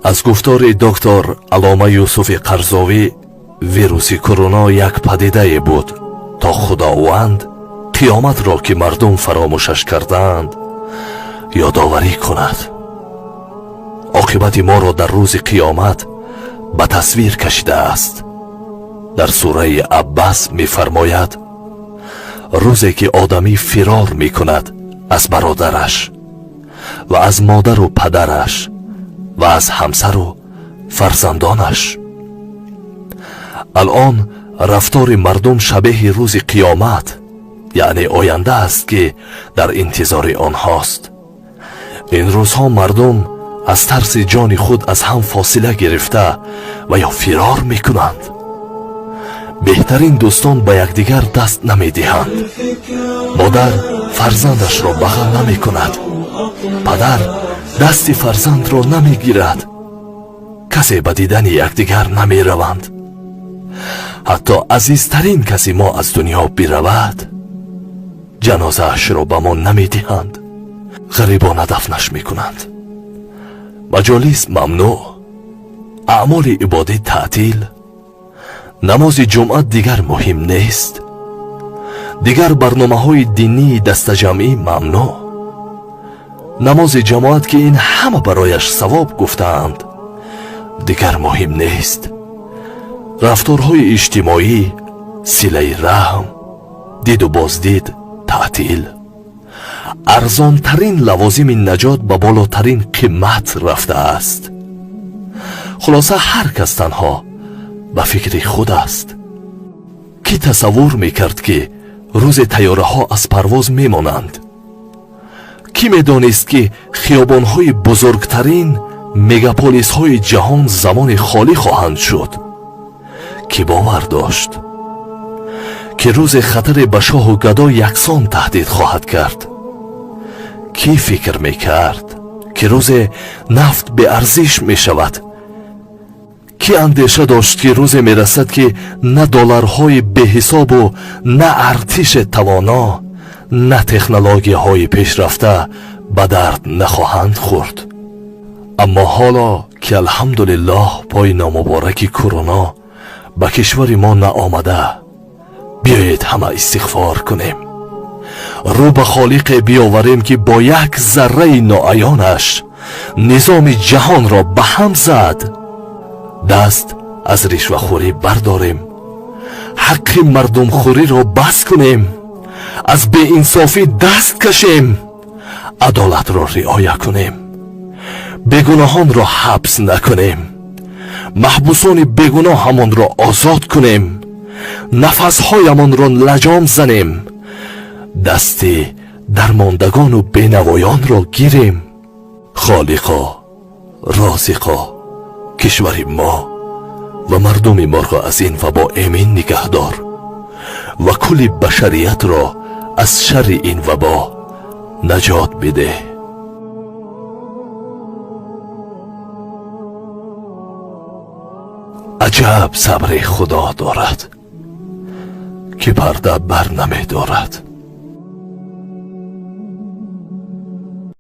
Аз гуфтори доктор Аллома Юсуфи Қарзовӣ, вируси Корона як падидае буд, то Худованд қиёматро, ки мардум фаромӯшаш кардаанд, ёдоварӣ кунад. Оқибати моро дар рӯзи қиёмат ба тасвир кашидааст. Дар сураи Аббас мефармояд: рӯзе ки одамӣ фирор мекунад аз бародараш ва аз модару падараш ва аз ҳамсару фарзандонаш. Алон рафтори мардум шабеҳи рӯзи қиёмат, яъне оянда аст, ки дар интизори онҳост. Ин рӯзҳо мардум аз тарси ҷони худ аз ҳам фосила гирифта ва ё фирор мекунанд. Беҳтарин дӯстон ба якдигар даст намедиҳанд. Модар фарзандашро бағал намекунад, падар дасти фарзандро намегирад, касе ба дидани якдигар намераванд. Ҳатто азизтарин каси мо аз дунё биравад, ҷанозаашро ба мо намедиҳанд, ғарибона дафнаш мекунанд. Маҷолис мамнӯъ, аъмоли ибодӣ таътил, намози ҷумъа дигар муҳим нест, дигар барномаҳои динии дастаҷамъӣ мамнӯъ. Намози ҷамоат, ки ин ҳама барояш савоб гуфтаанд, дигар муҳим нест. Рафторҳои иҷтимоӣ, силаи раҳм, диду боздид таътил. Арзонтарин лавозими наҷот ба болотарин қимат рафтааст. Хулоса, ҳар кас танҳо ба фикри худ аст. Кӣ тасаввур мекард, ки рӯзе тайёраҳо аз парвоз мемонанд? Кӣ медонист, ки хиёбонҳои бузургтарин мегаполисҳои ҷаҳон замоне холӣ хоҳанд шуд? Кӣ бовар дошт, ки рӯзе хатаре ба шоҳу гадо яксон таҳдид хоҳад кард? Кӣ фикр мекард, ки рӯзе нафт беарзиш мешавад? Кӣ андеша дошт, ки рӯзе мерасад, ки на долларҳои беҳисобу на артиши тавоно, на технологияҳои пешрафта ба дард нахоҳанд хӯрд? Аммо ҳоло ки, алҳамдулиллоҳ, пои номубораки Корона ба кишвари мо наомада, биёед ҳама истиғфор кунем, рӯ ба Холиқе биёварем, ки бо як зарраи ноаёнаш низоми ҷаҳонро ба ҳам зад. Даст аз ришвахӯрӣ бардорем, ҳаққи мардумхӯриро бас кунем, аз беинсофӣ даст кашем, адолатро риоя кунем, бегуноҳонро ҳабс накунем, маҳбусони бегуноҳамонро озод кунем, нафасҳоямонро лаҷом занем, дасти дармондагону бенавоёнро гирем. Холиқо, Розиқо, кишвари мо ва мардуми моро аз ин вабо эмин нигаҳдор ва кулли башариятро аз шарри ин вабо наҷот бидеҳ. Аҷаб сабри Худо дорад, ки парда бар намедорад.